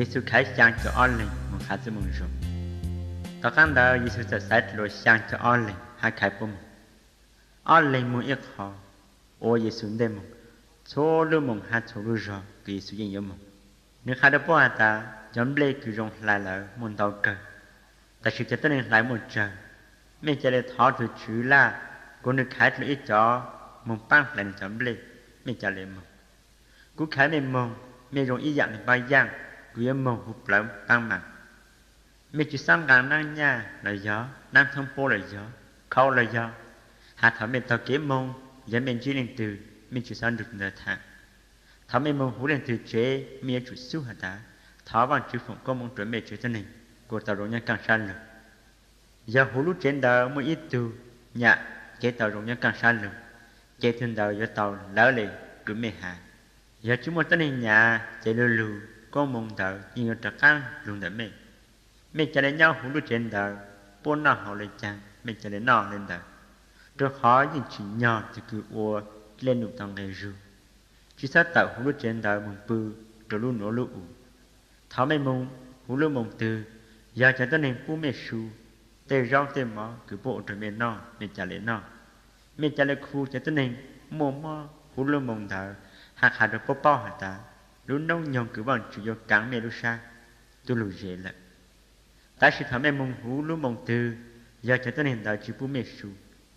Yexus khaiv xyaa caum ob leeg moog qha txuj moo zoo. Tom qaab ntawd Yexus txawm xaiv dlua xyaa caum ob leeg hab khaiv puab moog, ob leeg moog ib qho, ua Yexus ntej moog txhua lub moos hab txhua lub zog kws Yexus yeej yuav moog. Nwg qha rua puab has tas, cov nplej kws zoo hlais lawm muaj ntau kawg, tab sis cov tuab neeg hlais muaj tsawg. Mej ca le thov tug Tswv laj, kuas nwg khaiv dlua ib cov moog paab hlais nwg cov nplej. Mej ca le moog. Kuv khaiv mej moog, mej zoo ib yaam le paab yaaj, kuv yuav moog huv plawv paab mas. Mej tsi xob nqaa naab nyaj los yog naab thoob puab los yog khau los yog, has thaum mej taug kev moog, yog mej ntsib leej twg mej tsi xob nrug ntawd tham. Thaum mej moog huv leej twg tsev, mej yuav tsum xub has tas, thov Vaajtswv foom koob moov rua mej tsev tuab neeg kuas tau zoo nyob kaaj sab lug. Yog huv lub tsev ntawd muaj ib tug nyam kev tau zoo nyob kaaj sab lug, ces tug ntawd yuav tau lawv le kws mej has. Yog tsi muaj tuab neeg nyam, ces lu lug koob moov ntawd yeej yuav rov qaab lug ntawm mej. Mej ca le nyob huv lub tsev ntawd, puab noj hauv le caag mej ca le noj le ntawd, rua qhov yeej tsim nyog tug kws ua dlej num tau nqe zug. Tsi xob tawm huv lub tsev ntawd moog pw rua lub nuav lub us. Thaum mej moog huv lub moos twg, yog cov tuab neeg pub mej su tej zaub tej mov kws puab ua rua mej noj, mej ca le noj. Mej ca le khu cov tuab neeg muaj mob huv lub moos ntawd, has qha rua puab paub has tas, lub noob nyoog kws Vaajtswv yuav kaav mej lub sab, tub lug ze lawm. Tab sis thaum mej moog huv lub moos twg, yog cov tuab neeg ntawd tsi pub mej su,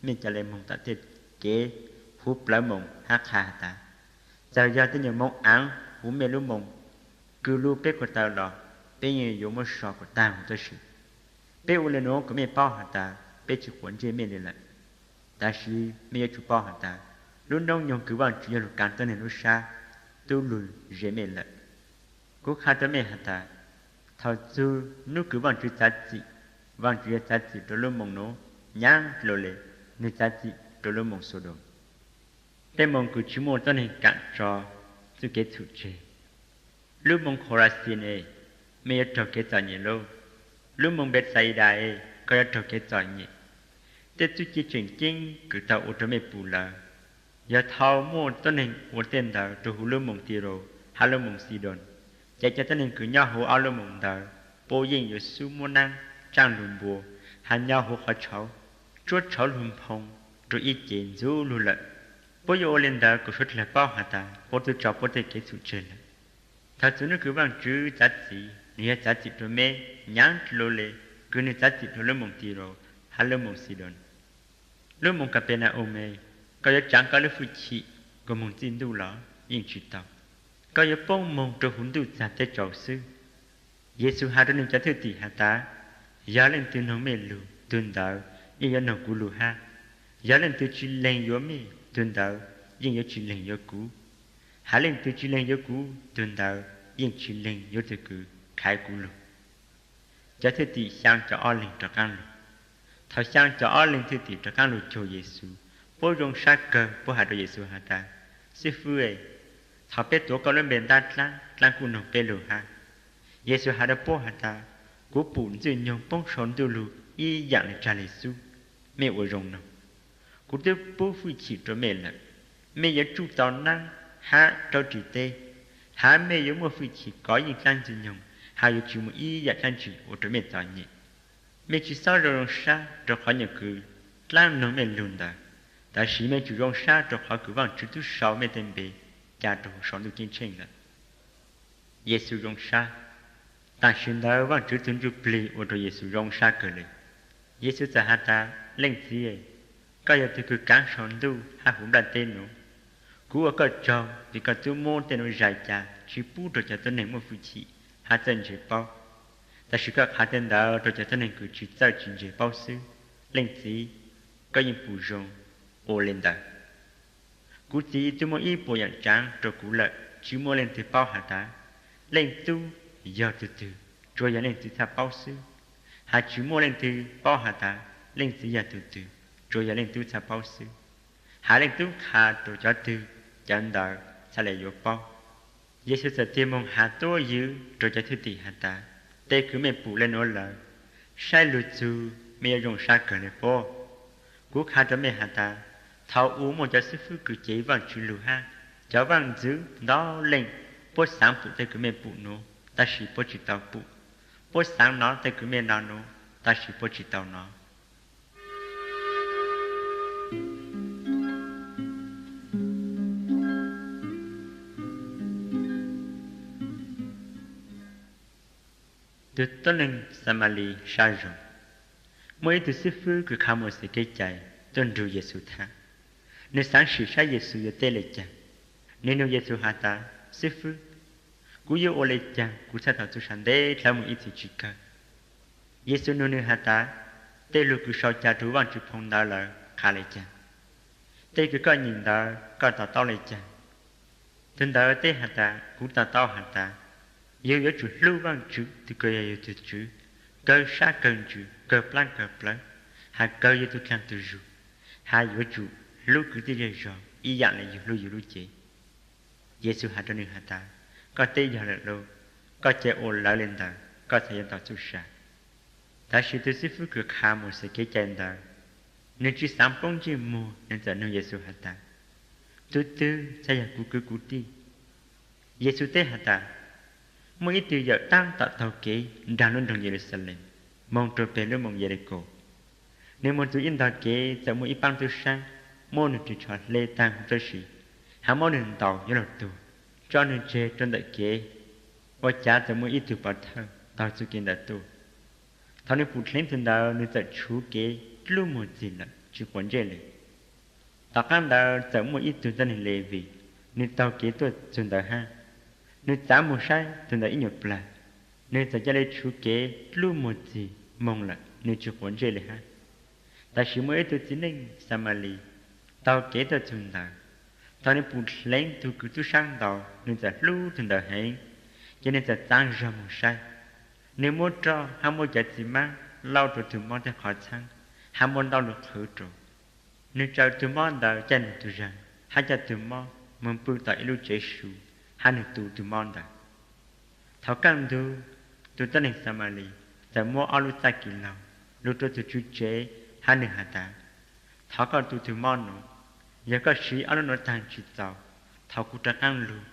mej ca le moog tom tej kev huv plawv moos hab qha has tas, txawm yog tej nyuas moov aav huv mej lub moos, kws lug peb kuas taw los, peb yeej yuav muab so kuas taag huv tuab si. Peb ua le nuav kuas mej paub has tas peb tsi quav ntsej mej le lawm. Tab sis mej yuav tsum paub has tas, lub noob nyoog kws Vaajtswv yuav lug kaav tuab neeg lub sab, tub lug ze mej lawm. Kuv qha rua mej has tas, thaum txug nub kws Vaajtswv txav txim, Vaajtswv yuav txav txim rua lub moos nuav nyaab dlua le nwg txav txim rua lub moos Xaudoos, tej moos kws tsi muaj tuab neeg kaam tso txuj kev txhum tseg. Lub moos Khorasiin e, mej yuav raug kev txom nyem lauj! Lub moos Npexaidas e, koj yuav raug kev txom nyem! Tej txuj ci tseem ceeb kws tau ua rua mej pum lawm, yog thaum muaj tuab neeg ua tej ntawd rua huv lub moos Tilaus hab lub moos Xidoos, ces cov tuab neeg kws nyob huv ob lub moos ntawd, puab yeej yuav xub muab naab tsaaj lug npua, has nyo huv qhov tshauv, tsuab tshauv lug nphoo rua ib ce ntxuv lug lawm. Puab yuav ua le ntawd kom suav dlawg paub has tas puab tub tso puab tej kev txhum tseg lawm. Thaum txug nub kws Vaajtswv txav txim, nwg yuav txav txim rua meb nyaab dlua le kws nwg txav txim rua lub moos Tilaus hab lub moos Xidoos. Lub moos Kapenaum e, koj yuav tsaav koj lub fwj chim kuas moog txij ntuj los? Yeej tsi tau. Koj yuav poob moog rua huv ntuj txag teb tsaus xwb. Yexus has rua nwg cov thwj tim has tas, yog leej twg noog mej lug, tug ntawd yeej yuav noog kuv lug hab. Yog leej twg tsi leeg yuav mej, tug ntawd yeej yuav tsi leeg yuav kuv. Has leej twg tsi leeg yuav kuv, tug ntawd yeej tsi leeg yuav tug kws khaiv kuv lug. Cov thwj tim xyaa caum ob leeg rov qaab lug. Thaum xyaa caum ob leeg thwj tim rov qaab lug cuag Yexus, puab zoo sab kawg, puab has rua Yexus has tas, Xib fwb e, thaum peb tuav koj lub npe ntab dlaab, dlaab kuj noog peb lug hab. Yexus has rua puab has tas, kuv pum Ntxwg Nyoog poob sau ntuj lug ib yaam le tsag le xub. Mej ua zoo noog. Kuv twb pub fwj chim rua mej lawm. Mej yuav tsuj tau naab hab raub ris teb, hab mej yuav muaj fwj chim kov yeej dlaab Ntxwg Nyoog, hab yuav tsi muaj ib yaam dlaab tsi ua rua mej txom nyem. Mej tsi xob zoo zoo sab rua qhov nyuam kws dlaab noog mej lug ntawd, tab sis mej tsum zoo sab rua qhov kws Vaajtswv tub sau mej tej npe ca rua huv sau ntuj ceeb tsheej lawm. Yexus zoo sab. Tam sim ntawd Vaajtswv tug Ntsuj Plig ua rua Yexus zoo sab kawg le. Yexus txawm has tas, Leej Txiv e, koj yog tug kws kaav sau ntuj hab huv nplaj teb nuav. Kuv ua koj tsaug vim koj tub muab tej nuav zais ca tsi pub rua cov tuab neeg muaj fwj chim hab txawj ntse paub, tab sis koj qha tej ntawd rua cov tuab neeg kws tsi txawj tsi ntse paub xwb. Leej Txiv, koj yeej pum zoo, ua le ntawd. Kuv Txiv tub muab ib puas yaam tsaav rua kuv lawm, tsi muaj leej twg paub has tas, Leej Tub yog tug twg, tsuas yog Leej Txiv txhaj paub xwb. Hab tsi muaj leej twg paub has tas, Leej Txiv yog tug twg, tsuas yog Leej Tub txhaj paub xwb. Hab Leej Tub qha rua cov twg, cov ntawd txhaj le yuav paub. Yexus txawm tig moog has tuab ywv rua cov thwj tim has tas, Tej kws mej pum le nuav lawm, saib lug txug mej yuav zoo sab kawg le puab. Kuv qha rua mej has tas, thaum u muaj cov xib fwb kws cev Vaajtswv lug hab cov vaaj ntxwv ntau leej, puab xaav pum tej kws mej pum nuav, tab sis puab tsis tau pum. Puab xaav nov tej kws mej nov nuav, tab sis puab tsis tau nov. Tug tuab neeg Xamalis sab zoo. Muaj ib tug xib fwb kws qha Mauxes kev cai tuaj nrug Yexus tham. Nwg xaav sim saib Yexus yuav teb le caag. Nwg nug Yexus has tas, Xib fwb, kuv yuav ua le caag kuv txhaj tau txuj sa ntev dlhawv moog ib txhis tsis kawg? Yexus nug nwg has tas, Tej lug kws sau ca rua Vaajtswv phoo ntawv lawm qha le caag? Tej kws koj nyeem ntawd koj to taub le caag? Tug ntawd teb has tas, Kuv to taub has tas, yug yuav tsum hlub Vaajtswv tug kws yog yug tug Tswv, kawg sab kawg ntsws, kawg plaab kawg plawv, has kawg yug tug dlaag tug zug, has yuav tsum hlub kwv tij zej zog ib yaam le yug hlub yug lub cev. Yexus has rua nwg has tas, Koj teb yog lawm lauj, koj ca ua lawv le ntawd koj txhad yuav tau txuj sa. Tab sis tug xib fwb kws qha Mauxes kev cai ntawd, nwg tsi xaav poob ntsej muag, nwg txawm nug Yexus has tas, Tug twg txhad yog kuv kwv kuv tij? Yexus teb has tas, Muaj ib tug yawm taab tom taug kev nraag lub nroog Yeluxalees moog rua peg lub moos Yelikaus. Nwg moog txug ib ntog kev txawm muaj ib paab tub saab muab nwg ris tsho hle taag huv txoj si, has muab nwg ntaus yuav luag tuag, tso nwg tseg rua ntawm kev, ua cav txawm muaj ib tug pov thawj taug txug kev ntawd tuaj. Thaus nwg pum dleev tug ntawd, nwg txawm tshuv kev dlub muag txig lawm tsi quav ntsej le. Tom qaab ntawd txawm muaj ib tug tuab neeg Levis, nwg taug kev tuaj txug ntawd hab. Nwg txav muag saib tug ntawd ib nyuas plag, nwg txawm ca le tshuv kev dlub muag txig moog lawm, nwg tsi quav ntsej le hab. Tab sis muaj ib tug txiv neej Xamalis taug kev tuaj txug ntawd. Thaus nwg pum dleev tug kws tub saab ntaus, nwg txawm hlub tug ntawd heev, ces nwg txawm txaav zog moog saib. Nwg muab roj hab muab cov txiv maab laub rua tug mob tej qhov txhaab, hab muab ntaub lug qhwv rua. Nwg tsaws tug mob ntawd caij nwg tug zaag, hab coj tug mob moog pw tom ib lub tsev su, hab nwg tu tug mob ntawd. Thaus kaj ntug, tug tuab neeg Xamalis txawm muab ob lub txaj kis laug lug rua tug tswv tsev, hab nwg has tas, Thov koj tu tug mob nuav, yog koj siv ob lub nuav taag tsi txaus, thaus kuv rov qaab lug,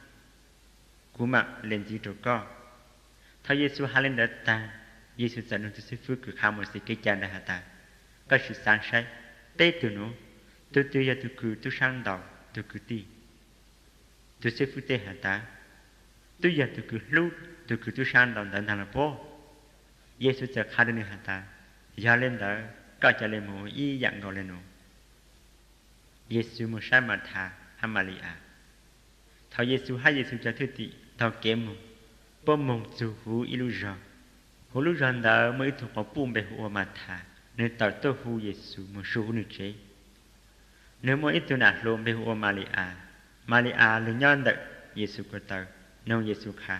kuv maam le ntxiv rua koj. Thaus Yexus has le ntawd taag, Yexus txawm nug tug xib fwb kws qha Mauxes kev cai ntawd has tas, Koj sim xaav saib peb tug nuav, tug twg yog tug kws tub saab ntaus tug kwv tij? Tug xib fwb teb has tas, Twb yog tug kws hlub tug kws tub saab ntaus ntawd ntaag lawm puab? Yexus txawm qha rua nwg has tas, Yog le ntawd koj ca le moog ua ib yaam nkaus le nuav. Yexus moog saib Mathas hab Malis-as. Thaus Yexus hab Yexus cov thwj tim taug kev moog, puab moog txug huv ib lub zog. Huv lub zog ntawd muaj ib tug quas puj npe hu ua Mathas, nwg tawm tuaj hu Yexus moog su huv nwg tsev. Nwg muaj ib tug nam hluas npe hu ua Malis-as. Malis-as lug nyob ntawm Yexus ko taw, noog Yexus qha.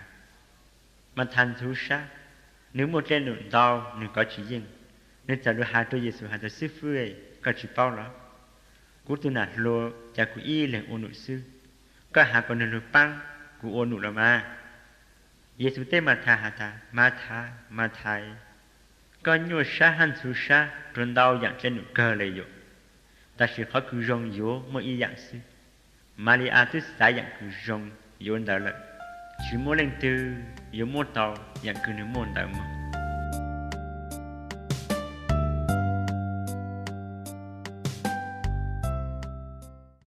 Mathas ntxhuv sab, nwg muaj dlej num ntau, nwg kov tsi yeej. Nwg txawm lug has rua Yexus has tas, Xib fwb, koj tsi paub los? Kuv tug nam hluas ca kuv ib leeg ua num xwb. Koj has kom nwg lug paab kuv ua num los mas. Yexus teb Mathas has tas, Mathas, Mathas, koj nyuaj sab hab ntxhuv sab rua ntau yaam dlej num kawg le yuav, tab sis qhov kws zoo yuav muaj ib yaam xwb. Malis-as twb xaiv yaam kws zoo yuav ntawd lawm, tsi muaj leej twg yuav muab tau yaam kws nwg muaj ntawd moog.